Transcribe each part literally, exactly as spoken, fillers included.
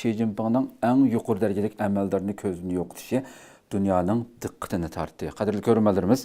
شى جىنپىڭنىڭ ئەڭ يۇقىرى دەرىجىلىك ئەمەلدارنى كۆزدىن يوقىتىشى دۇنيانىڭ دىققىتىنى تارتتى. قەدىرلىك كۆرۈرمەنلىرىمىز،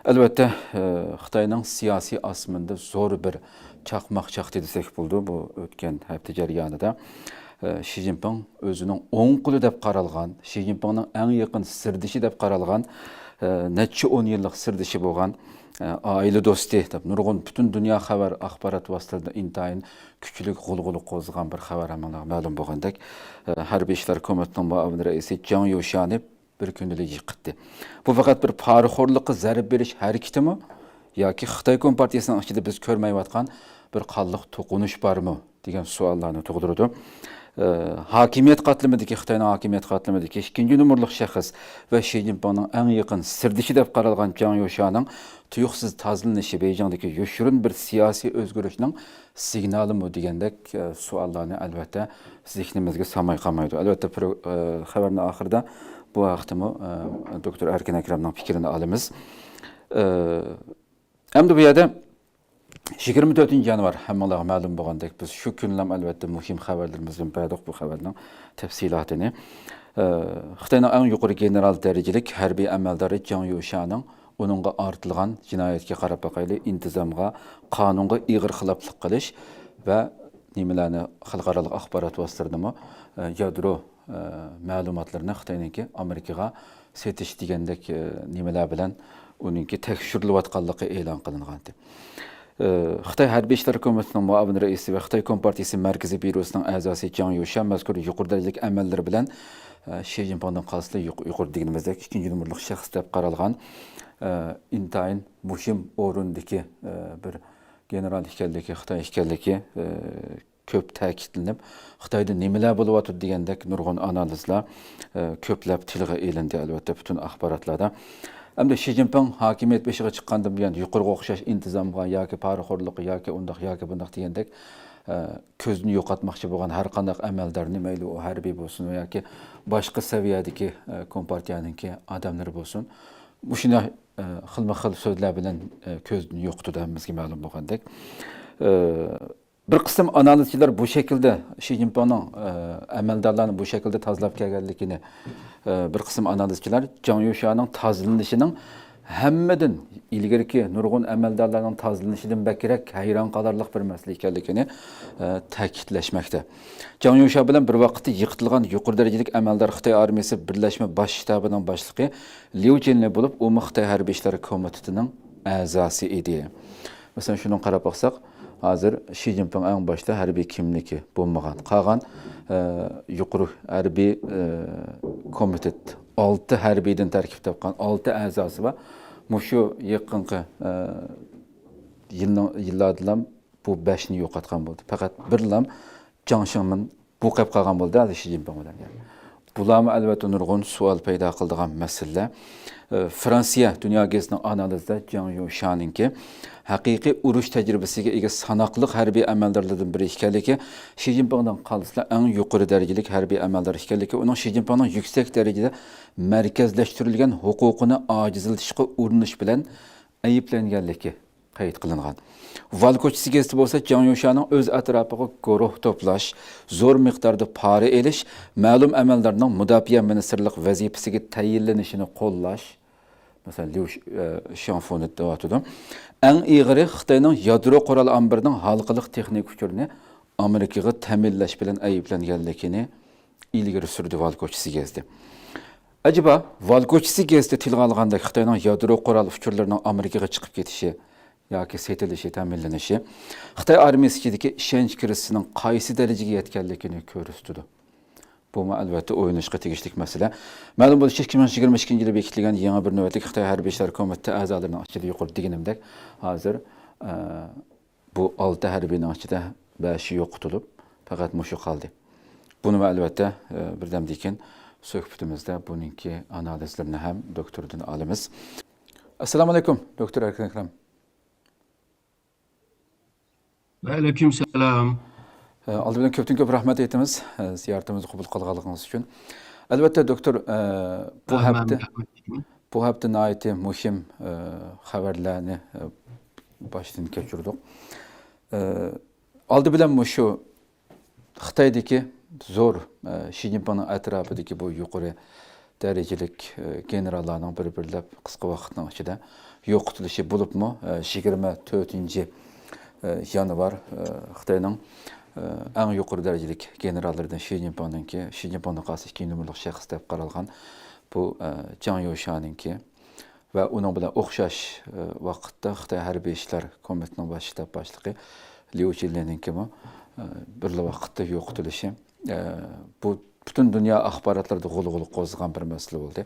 ئەلۋەتتە، ئە، خىتاينىڭ سىياسىي ئاسمىنىدا زور بىر چاقماق چاقتى دېسەك بولىدۇ، بۇ ئۆتكەن ھەپتە جەريانىدا. ئە، شى جىنپىڭ ئۆزىنىڭ ئوڭ قولى دەپ قارالغان، شى جىنپىڭنىڭ ئەڭ يېقىن سىردىشى دەپ قارالغان، ئە، نەچچە ئون يىللىق سىردىشى بولغان، ئە، ئائىلە دوستى دەپ نۇرغۇن پۈتۈن دۇنيا خەۋەر ئاخبارات ۋاسىتىلىرىدا ئىنتايىن كۈچلۈك غۇلغۇلا قوزغىغان بىر خەۋەر ھەممىڭلارغا مەلۇم بولغاندەك، ئە، ھەربىي ئىشلار كومىتېتىنىڭ مۇئاۋىن رەئىسى جاڭ يۇشيانى بىر كۈندىلا يىقىتتى. بۇ پەقەت بىر پارىخورلۇققا زەربە بېرىش ھەرىكىتىمۇ ياكى خىتاي كومپارتىيىسىنىڭ ئىچىدە بىز كۆرمەيۋاتقان بىر قانلىق توقۇنۇش بارمۇ دېگەن سوئاللارنى تۇغدۇرىدۇ. ئە، ھاكىمىيەت قاتلىمىدىكى، خىتاينىڭ ھاكىمىيەت قاتلىمىدىكى ئىككىنچى نومۇرلۇق شەخس ۋە شى جىنپىڭنىڭ ئەڭ يېقىن سىردىشى دەپ قارالغان جاڭ يۇشيانىڭ تۇيۇقسىز تازىلىنىشى بېيجىڭدىكى يوشۇرۇن بىر سىياسىي ئۆزگىرىشنىڭ سىگنالىمۇ دېگەندەك، ئە، سوئاللارنى ئەلۋەتتە زېھنىمىزگە سالماي قالمايدۇ. ئەلۋەتتە، پرو-، ئە، خەۋەرنىڭ ئاخىرىدا بۇ ھەقتىمۇ، ئە، دوكتور ئەركىن ئەكرەمنىڭ پىكرىنى ئالىمىز. ئە، ئەمدى بۇ يەردە يىگىرمە تۆتىنچى يانۋار، ھەممىڭلارغا مەلۇم بولغاندەك، بىز شۇ كۈنلەم ئەلۋەتتە مۇھىم خەۋەرلىرىمىزدىن بەردۇق بۇ خەۋەرنىڭ تەپسىلاتىنى. ئە، خىتاينىڭ ئەڭ يۇقىرى گېنېرال دەرىجىلىك ھەربىي ئەمەلدارى جاڭ يۇشيانىڭ ئۇنىڭغا ئارتىلغان جىنايەتكە قاراپ باقايلى، ئىنتىزامغا، قانۇنغا ئېغىر خىلاپلىق قىلىش ۋە نېمىلەرنى خەلقئارالىق ئاخبارات ۋاسىتىلىرىدىمۇ، ئە، يادرو، ئە، مەلۇماتلىرىنى خىتاينىڭكى ئامېرىكىغا سېتىش دېگەندەك، ئە، نېمىلەر بىلەن ئۇنىڭكى تەكشۈرۈلۈۋاتقانلىقى ئېلان قىلىنغانىدى. ئە، خىتاي ھەربىي ئىشلار كومىتېتىنىڭ مۇئاۋىن رەئىسى ۋە خىتاي كومپارتىيىسى مەركىزىي بيۇروسىنىڭ ئەزاسى جاڭ يۇشيان مەزكۇر يۇقىرى دەرىجىلىك ئەمەللىرى بىلەن، ئە، شى جىنپىڭدىن قالسىلا يۇق-، يۇقىرى دېگىنىمىزدەك ئىككىنچى نومۇرلۇق شەخس دەپ قارالغان، ئە، ئىنتايىن مۇھىم ئورۇندىكى، ئە، بىر گېنېرال ئىكەنلىكى، خىتاي ئىكەنلىكى، ئە، كۆپ تەكىتلىنىپ، خىتايدا نېمىلەر بولۇۋاتىدۇ دېگەندەك نۇرغۇن ئانالىزلار، ئە، كۆپلەپ تىلغا ئېلىندى، ئەلۋەتتە، پۈتۈن ئاخباراتلاردا. ئەمدى شى جىنپىڭ ھاكىمىيەت بېشىغا چىققاندىن بۇيان يۇقىرىغا ئوخشاش ئىنتىزامغا ياكى پارىخورلۇققا ياكى ئۇنداق ياكى بۇنداق دېگەندەك، ئە، كۆزدىن يوقاتماقچى بولغان ھەر قانداق ئەمەلدارنى، مەيلى ئۇ ھەربىي بولسۇن ياكى باشقا سەۋىيەدىكى، ئە، كومپارتىيەنىڭكى ئادەملىرى بولسۇن، مۇشۇنداق، ئە، خىلمۇ خىل سۆزلەر بىلەن، ئە، كۆزدىن يوقىتىدۇ، ھەممىمىزگە مەلۇم بولغاندەك. ئە، بىر قىسىم ئانالىزچىلار بۇ شەكىلدە شى جىنپىڭنىڭ، ئە، ئەمەلدارلارنى بۇ شەكىلدە تازىلاپ كەلگەنلىكىنى، ئە، بىر قىسىم ئانالىزچىلار جاڭ يۇشيانىڭ تازىلىنىشىنىڭ ھەممىدىن ئىلگىرىكى نۇرغۇن ئەمەلدارلارنىڭ تازىلىنىشىدىن بەكرەك ھەيران قالارلىق بىر مەسىلە ئىكەنلىكىنى، ئە، تەكىتلەشمەكتە. جاڭ يۇشيان بىلەن بىر ۋاقىتتا يىقىتىلغان يۇقىرى دەرىجىلىك ئەمەلدار خىتاي ئارمىيىسى بىرلەشمە باش شتابىنىڭ باشلىقى ليۇ جىنلى بولۇپ، ئۇمۇ خىتاي ھەربىي ئىشلار كومىتېتىنىڭ ئەزاسى ئىدى. مەسىلەن، شۇنىڭغا قاراپ باقساق، ھازىر شى جىنپىڭ ئەڭ باشتا ھەربىي كىملىكى بولمىغان، قالغان، ئە، يۇقىرى ھەربىي، ئە، كومىتېت ئالتە ھەربىيدىن تەركىب تاپقان ئالتە ئەزاسى بار. مۇشۇ يېقىنقى، ئە، يىلنىڭ، يىللاردىلا بۇ بەشنى يوقاتقان بولدى. پەقەت بىرلام جاڭ شىڭمىن بۇ قېلىپ قالغان بولدى ھازىر شى جىنپىڭ بىلەن. يەنى بۇلارمۇ ئەلۋەتتە نۇرغۇن سوئال پەيدا قىلىدىغان مەسىلىلەر. ئە، فرانسىيە دۇنيا گېزىتىنىڭ ئانالىزىدا جاڭ يۇشيانىڭكى ھەقىقىي ئۇرۇش تەجرىبىسىگە ئىگە ساناقلىق ھەربىي ئەمەلدارلاردىن بىرى ئىكەنلىكى، شى جىنپىڭدىن قالسىلا ئەڭ يۇقىرى دەرىجىلىك ھەربىي ئەمەلدار ئىكەنلىكى، ئۇنىڭ شى جىنپىڭنىڭ يۈكسەك دەرىجىدە مەركەزلەشتۈرۈلگەن ھوقۇقىنى ئاجىزلىتىشقا ئۇرۇنۇش بىلەن ئەيىبلەنگەنلىكى قەيت قىلىنغان. ۋال كوچىسى گېزىتى بولسا جاڭ يۇشيانىڭ ئۆز ئەتراپىغا گۇرۇھ توپلاش، زور مىقداردا پارا ئېلىش، مەلۇم ئەمەلدارنىڭ مۇداپىئە مىنىستىرلىق ۋەزىپىسىگە تەيىنلىنىشىنى قوللاش، مەسىلەن، ليۇ ش-، ئە، شياڭفۇنى دەۋاتىدۇ. ئەڭ ئېغىرى خىتاينىڭ يادرو قورال ئامبىرىنىڭ ھالقىلىق تېخنىكا ئۇچۇرىنى ئامېرىكىغا تەمىنلەش بىلەن ئەيىبلەنگەنلىكىنى ئىلگىرى سۈردى ۋال كوچىسى گېزىتى. ئەجەبا، ۋال كوچىسى گېزىتى تىلغا ئالغاندەك خىتاينىڭ يادرو قورال ئۇچۇرلىرىنىڭ ئامېرىكىغا چىقىپ كېتىشى ياكى سېتىلىشى، تەمىنلىنىشى خىتاي ئارمىيىسى ئىچىدىكى ئىشەنچ كىرىزىسىنىڭ قايسى دەرىجىگە يەتكەنلىكىنى كۆرسىتىدۇ. بۇمۇ ئەلۋەتتە ئويلىنىشقا تېگىشلىك مەسىلە. مەلۇم بولۇشىچە، ئىككى مىڭ يىگىرمە ئىككىنچى يىلى بېكىتىلگەن يېڭى بىر نۆۋەتلىك خىتاي ھەربىي ئىشلار كومىتېتى ئەزالىرىنىڭ ئىچىدە يۇقىرىدا دېگىنىمدەك، ھازىر، ئە، بۇ ئالتە ھەربىينىڭ ئىچىدە بەشى يوقىتىلىپ، پەقەت مۇشۇ قالدى. بۇنىمۇ ئەلۋەتتە، ئە، بىردەمدىن كېيىن سۆھبىتىمىزدە بۇنىڭكى ئانالىزلىرىنى ھەم دوكتوردىن ئالىمىز. ئەسسالامۇئەلەيكۇم، دوكتور ئەركىن ئەكرەم. ۋەئەلەيكۇم سالام. ئە، ئالدى بىلەن كۆپتىن كۆپ رەھمەت ئېيتىمىز، ئە، زىيارىتىمىزنى قوبۇل قىلغانلىقىڭىز ئۈچۈن. ئەلۋەتتە، دوكتور، ئە، بۇ ھەپتە، بۇ ھەپتە ناھايىتى مۇھىم، ئە، خەۋەرلەرنى، ئە، باشتىن كەچۈردۇق. ئە، ئالدى بىلەن مۇشۇ خىتايدىكى زور، ئە، شى جىنپىڭنىڭ ئەتراپىدىكى بۇ يۇقىرى دەرىجىلىك، ئە، گېنېراللارنىڭ بىر-بىرلەپ قىسقا ۋاقىتنىڭ ئىچىدە يوقىتىلىشى بولۇپمۇ، ئە، يىگىرمە تۆتىنچى، ئە، يانۋار، ئە، خىتاينىڭ، ئە، ئەڭ يۇقىرى دەرىجىلىك گېنېراللىرىدىن شى جىنپىڭنىڭكى، شى جىنپىڭنىڭ قارشى ئىككىنچى نومۇرلۇق شەخس دەپ قارالغان بۇ، ئە، جاڭ يۇشانىڭكى ۋە ئۇنىڭ بىلەن ئوخشاش، ئە، ۋاقىتتا خىتاي ھەربىي ئىشلار كومىتېتىنىڭ باش شتاب باشلىقى ليۇ جىنلىنىڭكىمۇ، ئە، بىرلا ۋاقىتتا يوقىتىلىشى، ئە، بۇ پۈتۈن دۇنيا ئاخباراتلىرىدا غۇلغۇلا قوزغىغان بىر مەسىلە بولدى.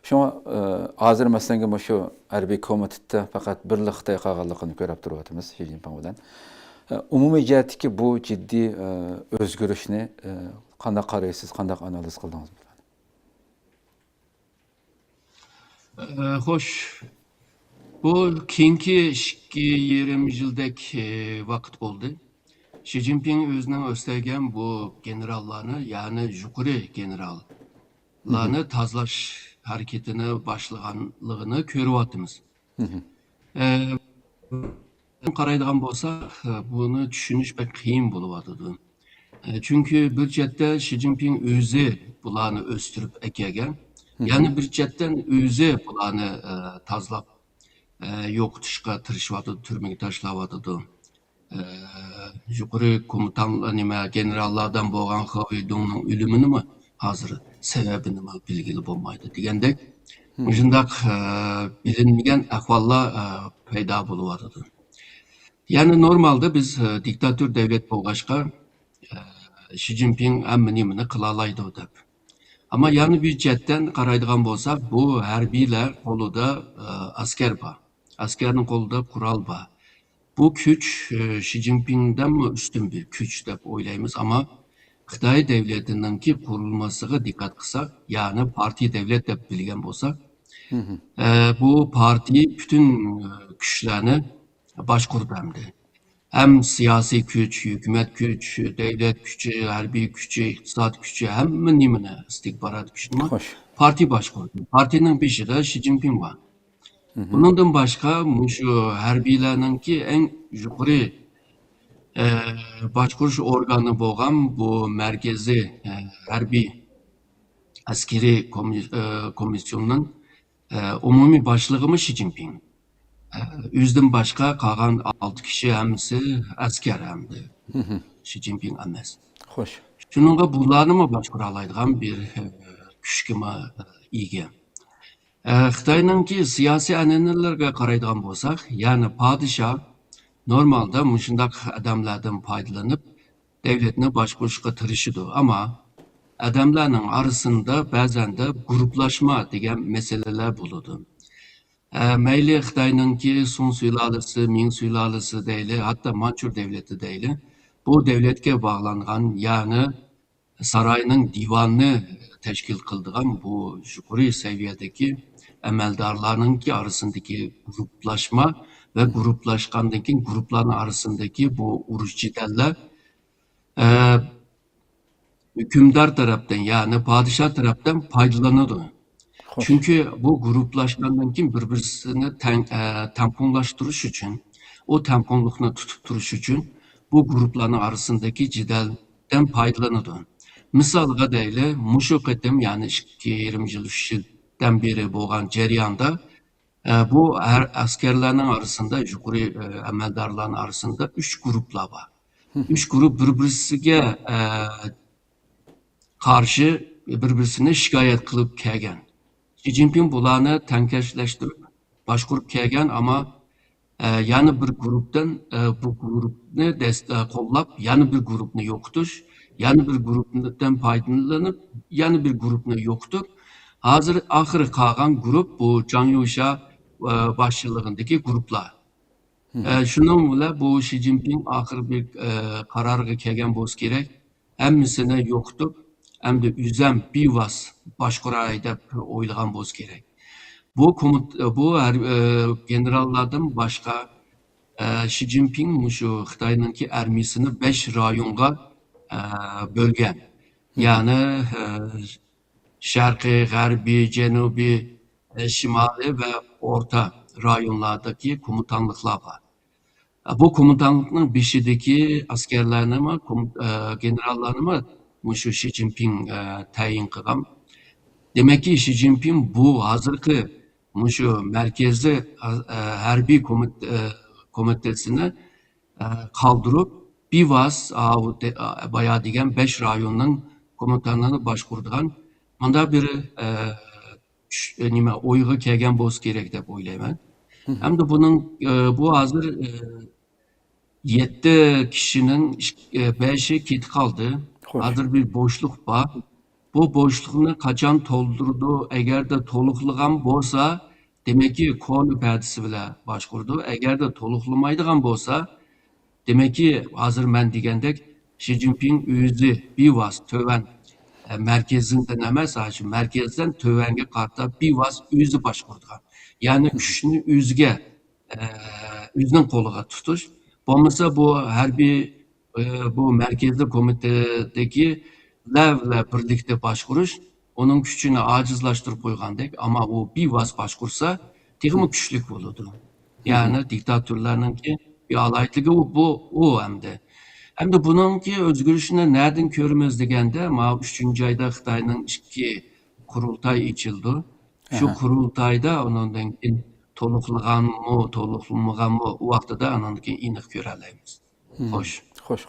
شۇڭا، ئە، ھازىر مەسىلەنكى مۇشۇ ھەربىي كومىتېتتا پەقەت بىرلا خىتاي قالغانلىقىنى كۆرۈپ تۇرۇۋاتىمىز شى جىنپىڭ بىلەن. ئە، ئومۇمىي جەھەتتىكى بۇ جىددىي، ئە، ئۆزگىرىشنى، ئە، قانداق قارايسىز، قانداق ئانالىز قىلدىڭىز؟ ئە، خوش، بۇ كېيىنكى ئىككى يېرىم يىلدەك، ئە، ۋاقىت بولدى. شى جىنپىڭ ئۆزىنىڭ ئۆستۈرگەن بۇ گېنېراللارنى، يەنى يۇقىرى گېنېراللارنى تازىلاش ھەرىكىتىنى باشلىغانلىقىنى كۆرۈۋاتىمىز. ئە، قارايدىغان بولساق، بۇنى چۈشىنىش بەك قىيىن بولۇۋاتىدۇ. چۈنكى بىر چەتتە شى جىنپىڭ ئۆزى بۇلارنى ئۆستۈرۈپ ئەكەلگەن، يەنە بىر چەتتىن ئۆزى بۇلارنى، تازىلاپ، يوقىتىشقا تىرىشىۋاتىدۇ، تۈرمىگە تاشلاۋاتىدۇ. يۇقىرى كومېندانلار، نېمە، گېنېراللاردىن بولغان خېۋېيدۇڭنىڭ ئۆلۈمىنىمۇ ھازىر سەۋەبىنىمۇ بىلگىلى بولمايدۇ دېگەندەك، مۇشۇنداق، بىلىنمىگەن ئەھۋاللار، پەيدا بولۇۋاتىدۇ. يەنى نورمالدا بىز، ئە، دىكتاتور دەۋلەت بولغاچقا، ئە، شى جىنپىڭ ھەممە نېمىنى قىلالايدۇ دەپ. ئەمما يەنە بىر جەھەتتىن قارايدىغان بولساق، بۇ ھەربىيلەر قولىدا، ئە، ئەسكەر بار. ئەسكەرنىڭ قولىدا قورال بار. بۇ كۈچ، ئە، شى جىنپىڭدىنمۇ ئۈستۈن بىر كۈچ دەپ ئويلايمىز. ئەمما خىتاي دەۋلىتىنىڭكى قۇرۇلمىسىغا دىققەت قىلساق، يەنى پارتىيە دەۋلەت دەپ بىلگەن بولساق، ئە، بۇ پارتىيە پۈتۈن، ئە، كۈچلەرنى باشقۇردى ئەمدى. ھەم سىياسىي كۈچ، ھۆكۈمەت كۈچ، دۆلەت كۈچى، ھەربىي كۈچى، ئىقتىساد كۈچى، ھەممە نېمىنى، ئىستىخبارات كۈچىنى پارتىيە باشقۇردى. پارتىيىنىڭ بېشىدا شى جىنپىڭ بار. بۇنىڭدىن باشقا، مۇشۇ ھەربىيلەرنىڭكى ئەڭ يۇقىرى، ئە، باشقۇرۇش ئورگانى بولغان بۇ مەركىزىي، ئە، ھەربىي ئەسكىرىي كومىس-، ئە، كومىسسىيوننىڭ ئە، ئومۇمىي باشلىقىمۇ شى جىنپىڭ. ئە، ئۆزىدىن باشقا قالغان ئالتە كىشى ھەممىسى ئەسكەر ئەمدى. شى جىنپىڭ ئەمەس. خوش. شۇنىڭغا بۇلارنىمۇ باشقۇرالايدىغان بىر، ئە، كۈچكىمۇ، ئە، ئىگە. ئە، خىتاينىڭكى سىياسىي ئەنئەنىلىرىگە قارايدىغان بولساق، يەنى پادىشاھ نورمالدا مۇشۇنداق ئادەملەردىن پايدىلىنىپ، دەۋلەتنى باشقۇرۇشقا تىرىشىدۇ. ئەمما ئادەملەرنىڭ ئارىسىدا بەزەندە گۇرۇپلاشما دېگەن مەسىلىلەر بولىدۇ. ئە، مەيلى خىتاينىڭكى سۇڭ سۇلالىسى، مىڭ سۇلالىسى دەيلى، ھەتتا مانچۇر دەۋلىتى دەيلى، بۇ دەۋلەتكە باغلانغان، يەنى ساراينىڭ دىۋانىنى تەشكىل قىلىدىغان بۇ يۇقىرى سەۋىيەدىكى ئەمەلدارلارنىڭكى ئارىسىندىكى گۇرۇپلاشما ۋە گۇرۇپلاشقاندىن كېيىن گۇرۇپلارنىڭ ئارىسىندىكى بۇ ئۇرۇش جېدەللەر، ئە، ھۆكۈمدار تەرەپتىن، يەنى پادىشاھ تەرەپتىن پايدىلىنىدۇ. خوش. چۈنكى بۇ گۇرۇپلاشقاندىن كېيىن بىر-بىرسىنى تەڭ-، ئە، تەڭپۇڭلاشتۇرۇش ئۈچۈن، ئۇ تەڭپۇڭلۇقنى تۇتۇپ تۇرۇش ئۈچۈن بۇ گۇرۇپلارنىڭ ئارىسىندىكى جېدەلدىن پايدىلىنىدۇ. مىسالغا دەيلى، مۇشۇ قېتىم، يەنى ئىككى يېرىم يىل، ئۈچ يىلدىن بېرى بولغان جەرياندا، ئە، بۇ ھەر ئەسكەرلەرنىڭ ئارىسىدا، يۇقىرى، ئە، ئەمەلدارلارنىڭ ئارىسىدا ئۈچ گۇرۇپلار بار. ئۈچ گۇرۇپ بىر-بىرسىگە، ئە، قارشى بىر-بىرسىنى شىكايەت قىلىپ كەلگەن. شى جىنپىڭ بۇلارنى تەڭكەشلەشتۈرۈپ باشقۇرۇپ كەلگەن، ئەمما، ئە، يەنە بىر گۇرۇپتىن، ئە، بۇ گۇرۇپنى دەس-، ئە، قوللاپ، يەنە بىر گۇرۇپنى يوقىتىش، يەنە بىر گۇرۇپتىن پايدىلىنىپ، يەنە بىر گۇرۇپنى يوقىتىپ، ھازىر ئاخىرى قالغان گۇرۇپ بۇ جاڭ يۇشا، ئە، باشچىلىقىدىكى گۇرۇپلار. ئە، شۇنىڭ بىلەن بۇ شى جىنپىڭ ئاخىرى بىر، ئە، قارارغا كەلگەن بولسا كېرەك، ھەممىسىنى يوقىتىپ، ئەمدى ئۆزەم بىۋاس باشقۇراي دەپ ئويلىغان بولسا كېرەك. بۇ كومىت-، بۇ ھەر-، ئە، گېنېراللاردىن باشقا، ئە، شى جىنپىڭ مۇشۇ خىتاينىڭكى ئارمىيىسىنى بەش رايونغا، ئە، بۆلگەن. يەنى، ئە، شەرقىي، غەربىي، جەنۇبىي، ئە، شىمالىي ۋە ئورتا رايونلاردىكى كومېندانلىقلار بار. ئە، بۇ كومېندانلىقنىڭ بېشىدىكى ئەسكەرلەرنىمۇ، كوم-، ئە، گېنېراللارنىمۇ مۇشۇ شى جىنپىڭ، ئە، تەيىن قىلغان. دېمەككى، شى جىنپىڭ بۇ ھازىرقى مۇشۇ مەركىزىي، ئە، ھەربىي كومىت-، ئە، كومىتېتىنى، ئە، قالدۇرۇپ، بىۋاسىتە، ئاۋۇ دە-، ئە، بايا دېگەن بەش رايوننىڭ كومىتېتىنى باشقۇرىدىغان مۇنداق بىر، ئە، چۈش-، ئە، نېمە، ئويغا كەلگەن بولسا كېرەك دەپ ئويلايمەن. ھەمدە بۇنىڭ، ئە، بۇ ھازىر، ئە، يەتتە كىشىنىڭ ئىك-، ئە، بەشى كېتىپ قالدى. ھازىر بىر بوشلۇق بار. بۇ بوشلۇقنى قاچان تولدۇرىدۇ؟ ئەگەردە تولۇقلىغان بولسا، دېمەككى، كونا پەدىسى بىلەن باشقۇرىدۇ. ئەگەردە تولۇقلىمايدىغان بولسا، دېمەككى، ھازىر مەن دېگەندەك، شى جىنپىڭ ئۆزى بىۋاسىتە تۆۋەن، ئە، مەركىزىدىن ئەمەس، ھازىر مەركىزدىن تۆۋەنگە قارىتا بىۋاسىتە ئۆزى باشقۇرىدىغان. يەنى كۈچنى ئۆزىگە، ئە، ئۆزىنىڭ قولىغا تۇتۇش. بولمىسا بۇ ھەربىي، ئە، بۇ مەركىزىي كومىتېتتىكىلەر بىلەن بىرلىكتە باشقۇرۇش ئۇنىڭ كۈچىنى ئاجىزلاشتۇرۇپ قويغاندەك، ئەمما ئۇ بىۋاسىتە باشقۇرسا، تېخىمۇ كۈچلۈك بولىدۇ. يەنى دىكتاتورلارنىڭكى بىر ئالاھىدىلىكى ئۇ، بۇ، ئۇ ئەمدى. ئەمدى بۇنىڭكى ئۆزگىرىشىنى نەدىن كۆرىمىز دېگەندە، ماۋۇ ئۈچىنچى ئايدا خىتاينىڭ ئىككى قۇرۇلتاي ئېچىلىدۇ. شۇ قۇرۇلتايدا ئۇنىڭدىن كېيىن تولۇقلىغانمۇ، تولۇقلىمىغانمۇ، ئۇ ۋاقتىدا ئانىڭدىن كېيىن ئېنىق كۆرەلەيمىز. خوش. خوش، خوش.